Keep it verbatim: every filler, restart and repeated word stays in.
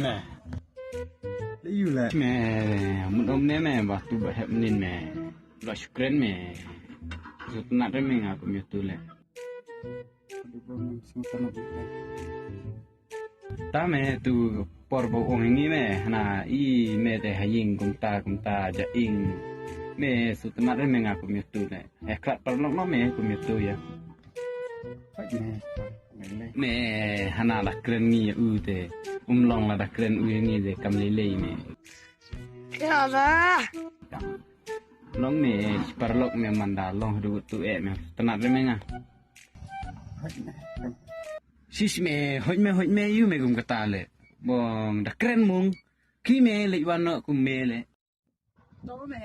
Leh ïu leh. Me, mun om ne me, ba tu ba hep nin me. Ba shukren me. Sutnat re me nga kum ïa tu leh. Ta me tu por ba ong ngi me, hana i me te ha ïing kumta kumta ja ing. Me sutnat re me nga kum ïa tu leh. Eh, krat paralok no me kum ïa tu ïa. Me hana la kren ngi ïa u te. Um long la da kren u ïa ngi te kam lei lei me. Ïa ba. Long me, paralok me manda long du tu e me. Tnat re me nga. Sis me, hoj me, hoj me, ïu me kum kata leh. Bong da kren mung. Ki me leh wan no kum me leh. To me.